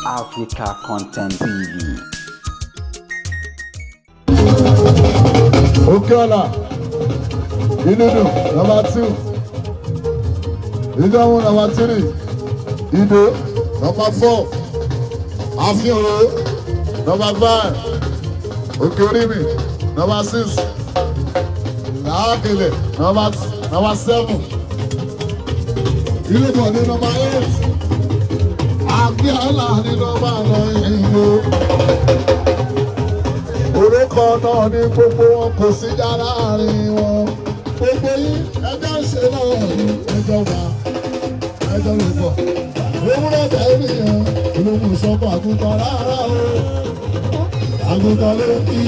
Africa Content TV. Okeola, Inudu, number 2. Idowu, number 3. Ido, number 4. Afioro, number 5. Okeorimi, number 6. Laakele, number 7. Ilébọ̀dé, number 8. Akíọ́lá ní number 9. Orúkọ náà ní gbogbo wọn, kò sí já láàrin wọn. Gbogbo yín ẹjọ́ ń ṣe náà ní ẹjọ́ wa ẹjọ́ ló pọ̀. Ewúrẹ́ bẹ́ẹ̀ nìyẹn olóhùn sọ́kọ̀ àgùntàn rárá o. Àgùntàn ló kí.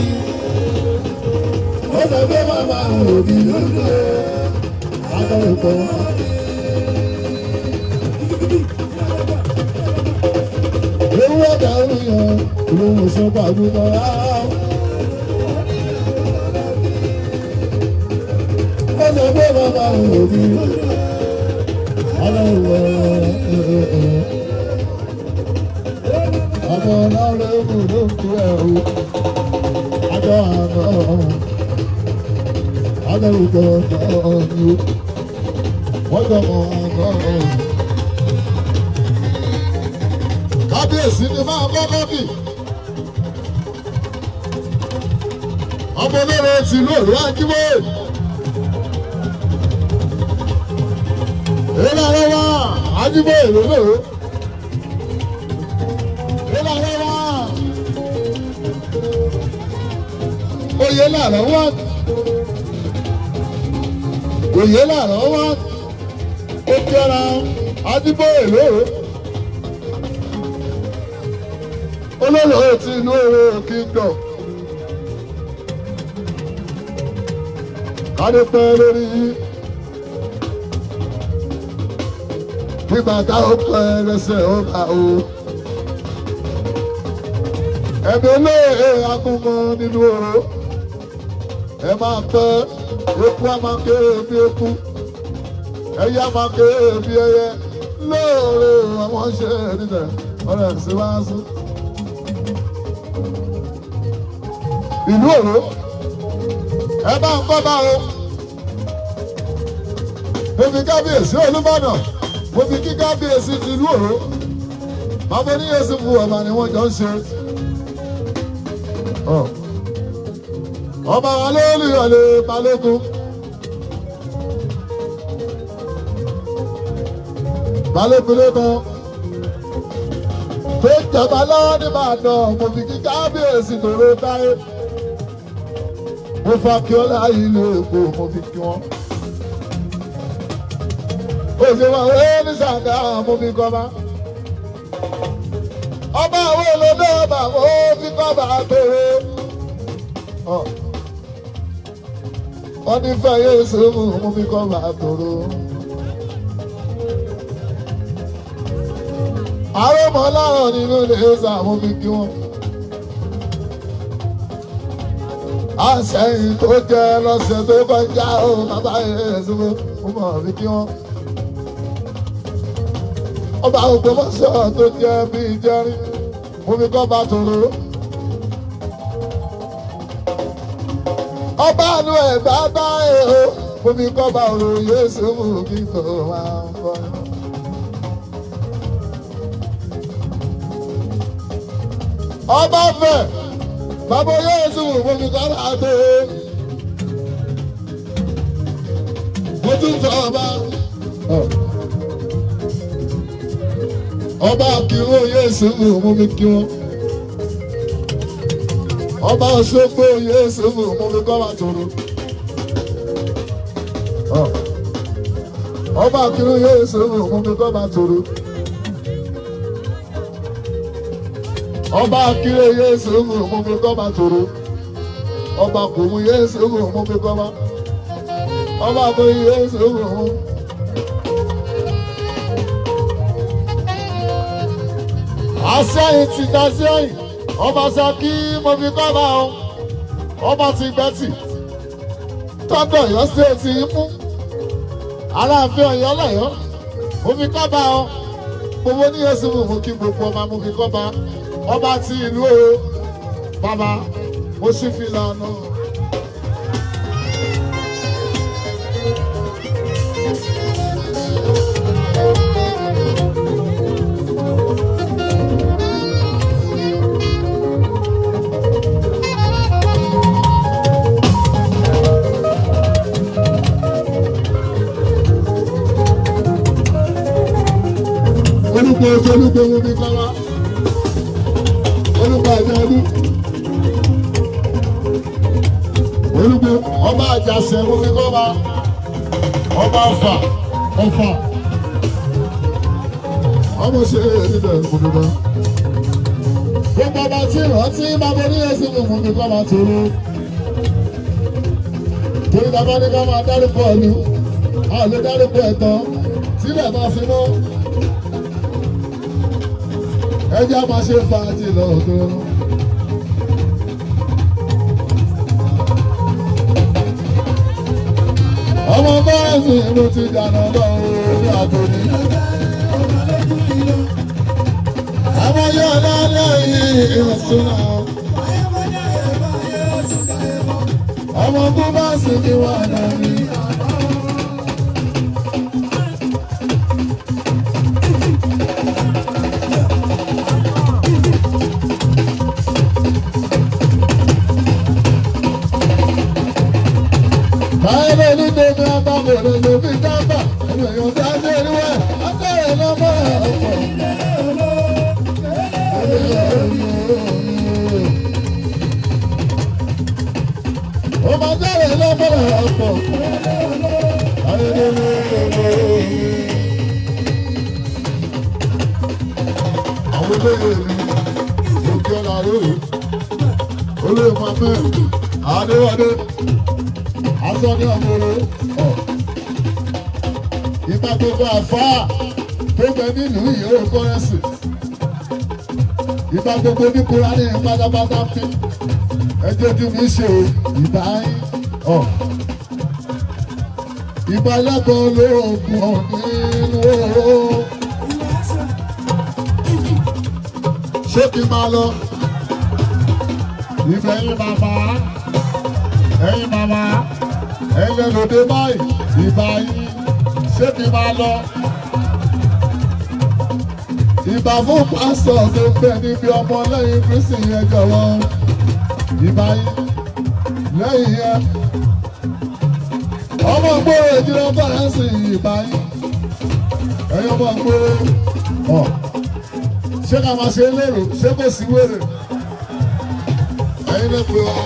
Ó sọ pé màmá òbí ló dé. Àjọ ló pọ̀. Ewúrẹ́ bẹ́ẹ̀ nìyẹn olóhùn sọ́kọ̀ àgùntàn rárá o. Ọjọ́ pé bàbá òbí ọmọ ọlọ́run ló ń kú ẹ̀ o. Àjọ àná àjọ ìjọ ni o. Wọ́n jọ mọ̀ àná. Kábíyèsí ni máa kọ́kọ́ bì. Ọmọ olóró tìlú òru Ajíbóyè. Ìlànà Ajíbóyè lólóró. Ìlànà oyè lànà wá. Oyè lànà wá. Ó kẹ́ra Ajíbóyè lóró. Olóró ti inú òru kingdom. Kádé pẹ́ lórí yìí. Bí bàtà ó pẹ́ lẹ́sẹ̀ ó bá o. Ẹ̀mí olóye akúmọ̀ nínú oró. Ẹ máa pẹ́ eku á máa ké bí eku. Ẹyẹ á máa ké bí ẹyẹ. Lóore àwọn ṣe nílẹ̀ ọ̀rẹ́ sí wá sí. Ìlú Òró ẹ bá ń kọ́ bá o. Mo fi kábíyèsí Olúbàdàn, mo fi kí kábíyèsí ti ìlú Òró. Bàbá oníyèsí fún ọba ni wọ́n jọ ń ṣe. Ọba wa lórí ọ̀lẹ́ balógun. Balógun ló kan tó jọba lọ́wọ́ nìbàdàn, mo fi kí kábíyèsí tòró táyé. Mo fa kí ọlá ìlú Èkó, mo fi kí wọn. Òṣèwà ó ní sàgá, mo fi kọ́ba. Ọba àwọn olódó ọba mo fi kọ́ba tòró. Wọ́n ní fẹ́yẹ́ ìṣòwò, mo fi kọ́ba tòró. Àròmọ láàrọ̀ nínú ilé ṣá, mo fi kí wọn. Àṣẹyìn tó jẹ lọ́sẹ̀ tó kọjá ó bàbá yẹn mo mọ̀ fi kí wọn. Ọba Ògbómọ̀ṣọ́ tó jẹ́ bíi jẹ́rí, mo fi kọ́ bá tòró. Ọba àánú ẹ̀ bá bá ẹ̀ o, mo fi kọ́ bá òrò Yéésù mú kí kò máa ń bọ̀. Ọba fẹ̀ bàbá Yéésù mo fi kọ́ bá tòró. Mo tún sọ ọba. Ọba kírun Yéésù mú mi kí wọn. Ọba Òṣogbo Yéésù mú mi kọ́ wa tòrò. Ọba kírun Yéésù mú mi kọ́ wa tòrò. Ọba kírun Yéésù mú mi kọ́ wa tòrò. Ọba kòmù Yéésù mú mi kọ́ wa. Ọba kòmù Yéésù mú mi. Àṣẹyìn ti dá sẹ́yìn, ọba Ṣakí mo fi kọ́ bá ọ. Ọba ti gbẹ́tì tọ́dọ̀ Ọ̀yọ́ sí etí mú Aláàfin Ọ̀yọ́ lọ́yọ́ mo fi kọ́ bá ọ. Gbogbo owó ní ẹsùn mú kí gbogbo ọmọ mú kí kọ́ba ọba ti ìlú o bàbá mo sì fi lànà. Olùkọ́ olùkọ́ wo mi kọ́ wa olùkọ́ àjọyọ̀dún olùkọ́ ọba àjàṣe wo mi kọ́ wa ọba ọfà ọfà ọmọ ṣe níbẹ̀ gbogbo gbogbo ọba tí ìrántí bàbá oníyẹsí mi fún mi kọ́ máa tòrò torí bàbá ní ká máa dárúkọ ìlú a lè dárúkọ ẹ̀tàn sílẹ̀ máa fi mọ́ ẹjẹ́ a máa ṣe fàájì lọ́dún. Ọmọ báyìí ló ti dànù lọ́wọ́ ní àtòní. Àwọn yóò lálẹ́ ìrìnsúná. Ọmọ tó bá sì ní wà lórí. Báyọ̀ ní tèmi àbábọ̀ lè lò fi dábà, ènìyàn tá a ṣe rí wẹ̀, akẹ́rẹ̀ lọ́mọ ọ̀pọ̀. Ó máa kẹ́rẹ̀ lọ́mọ ọ̀pọ̀. Àwọn olóyè mi, òkè ọ̀nà àlóyè, olóyè máa mẹ́rin, àdéwádé aṣọ ní ọmọọrọ ọ ìgbà gbogbo àfáà tó bẹ nílùú ìyẹwò kọrẹsì ìgbà gbogbo oníkura ní pátápátá fi ẹjẹ tí mi ṣe ìbá yín ọ ìbá lẹ́kọ̀ọ́ lóògùn nínú owó ṣé kí n máa lọ ìbẹ̀yìn bàbá ẹ̀yin màmá ẹ̀yin lòdì báyìí ìbá yín ṣé kí n máa lọ. Ìbá fún pásítọ̀ tó bẹ̀ níbi ọmọ lẹ́yìn Kristi yẹn jọ̀wọ́. Ìbá yín lẹ́yìn yẹn. Ọmọ gbòòrò ìdílé faransé ìbá yín. Ẹ̀yin ọmọ gbòòrò ọ̀ ṣé ká máa ṣe lérò ṣé kò sí wèrè? Ẹ̀yin lè pè wá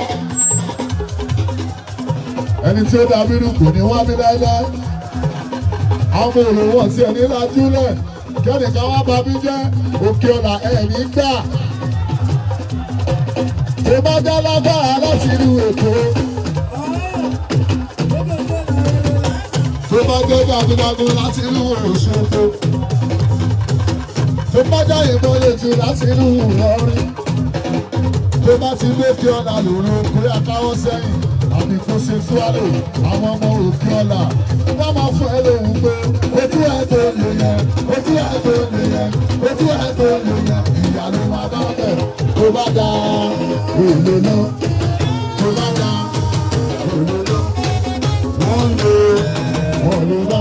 ẹni tí ó dàbí inú kò ní wá bí láéláé àwọn olówó tí ẹni lajúlẹ̀ kẹ́nìkan wá bá mi jẹ́ òkè ọ̀là ẹ̀mí gbà tó bá dá lágbára láti ìlú Èkó tó bá jẹ́ jagunjagun láti ìlú Òṣogbo tó bá já ìbọn létí láti ìlú Ìlọrin tó bá ti lókè ọ̀là lòrò kúrẹ́ àkáwọ́ sẹ́yìn àbí kó ṣe túwálò àwọn ọmọ òkè ọ̀la wọ́n máa fún ẹ lóhùn pé ojú ẹ tó lè yẹn ojú ẹ tó lè yẹn ojú ẹ tó lè yẹn ìyá ló máa bá bẹ̀ tó bá da èlò náà tó bá da èlò náà wọ́n lè wọ́n lè bá.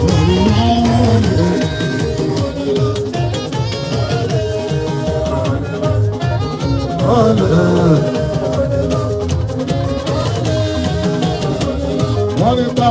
Wọ́n lè bá wọ́n lè. Wọ́n ní bá